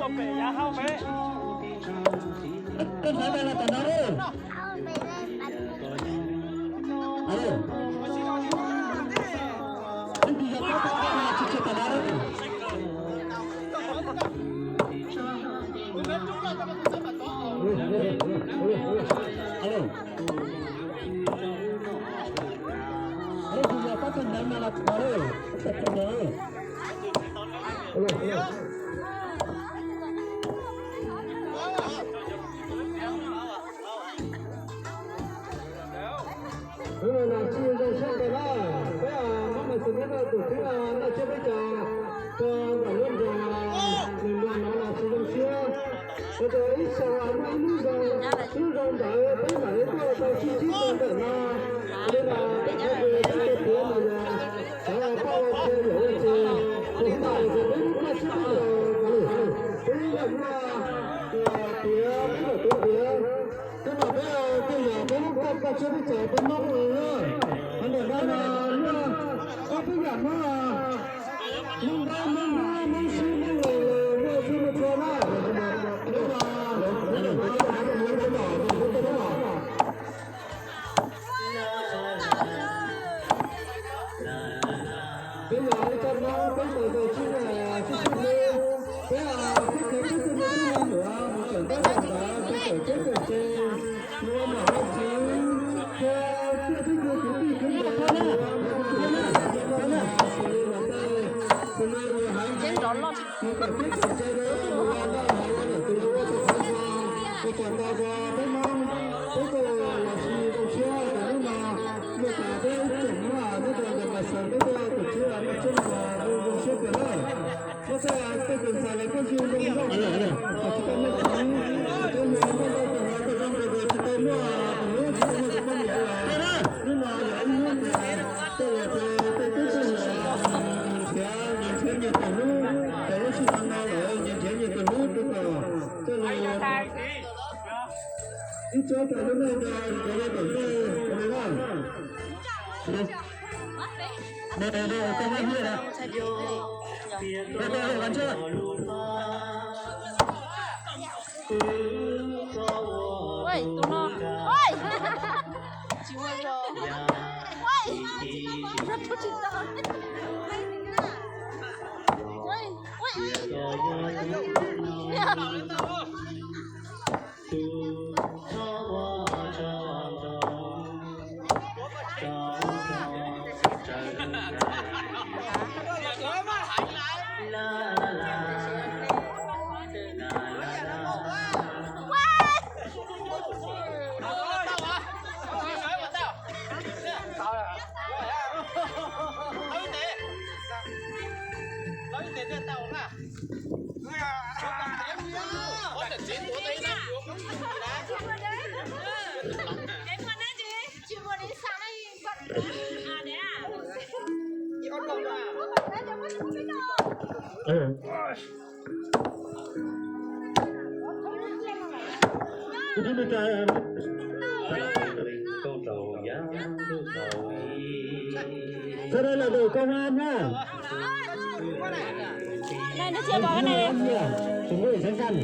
Pem yav hauv pem. Koj hlawv tas los tas no lawm. Alo. Ib ntsis yog koj tsis tshua tas los lawm. Alo. Alo, tus yog pab tug ntawd mas los txog lawm, txog tug ntawd. Alo, alo. Hnub no nas tsis zoo siab kawg na, peb muab mas xws li tus twb noj tsiab peb caug rau ntawm lub nroog Nplog no nas tsis zoo siab. Hais tias ib xyoos muaj ib lub zoo, lub zoo ntawd peb mam li tuaj tau sib ntsib rau ntawm no. Li mas peb qhov tias peb tus tiav mas yog xav pab ua txhia yam ua txhia, tus ntawd ces peb lub koj siab peb los, peb yam muaj tiav peb yam tus tiav. Tej no peb tej yam peb lub koj koj siab peb txawm peb Hmoob li na. Qhov ntawm no mas muaj ob peb yam Hmoob, Hmoob nrab Hmoob hnub Hmoob sib Hmoob los muaj txhij muaj txhua na. Peb yog ib tsoom Hmoob peb tau tau sib sib hlub, peb peb kheev peb tug me tub me nyuam mus tseem tab tom ntawd peb tseem peb tseem tsev, mus ua nom ua tswv, thiab peb tug kwv tij kwv npawg mus ua mus tseem tab tom ntawd xws li los tej, xws li ua haiv mus kom peb tseem tsev rau mus ua noj ua haus ua ntawm tus ua tus thov txog, ua tsaug ntau rau peb Hmoob, peb tuaj los sis zoo siab rau hnub no, mus tas peb tseem Hmoob nyob rau ntawm Mas Xaws peb tuaj tus txiv no tseeb mas zoo siab kawg na. Muab tej tej tus ntxhais los kuj zoo zoo, tsis tau muaj txiv, peb mus muaj ntau tus hluas tuaj zoo rau tsis tau muaj tus hlub tsis tau muaj tus poj niam los. Hnub no yog ib hnub tias tej los tej tub tub nyuam nrhiav nrhiav nyias tus hlub, cov lub sij hawm no lawm nyias nrhiav nyias tus hlub rau kom tej los ib tsob rau lub neej rau cov lub tom ntej ua li na. Ua tus no, ua, tsis ua zoo, ua, tsis tau, ua, ua. Sau đây là đội công an nha. Này, nó chia vào cái này đi. Chúng tôi sẵn sàng.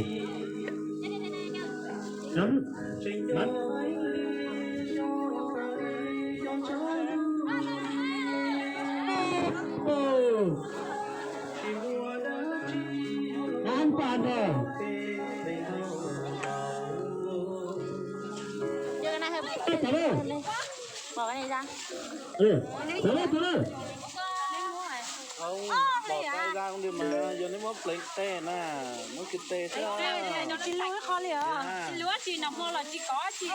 Nắm, nắm. Ồ. An toàn rồi. Đưa cái này hơi. Ê, trả lời. Bỏ cái này ra. Ê, trả lời, trả lời. Không, bỏ tay ra cũng được mà, giờ nó mốt pleng tay nè, mốt cái tay xíu. Tsis lub qhov li os. Tsis lub tsis nov hmo los tsis kov tsis.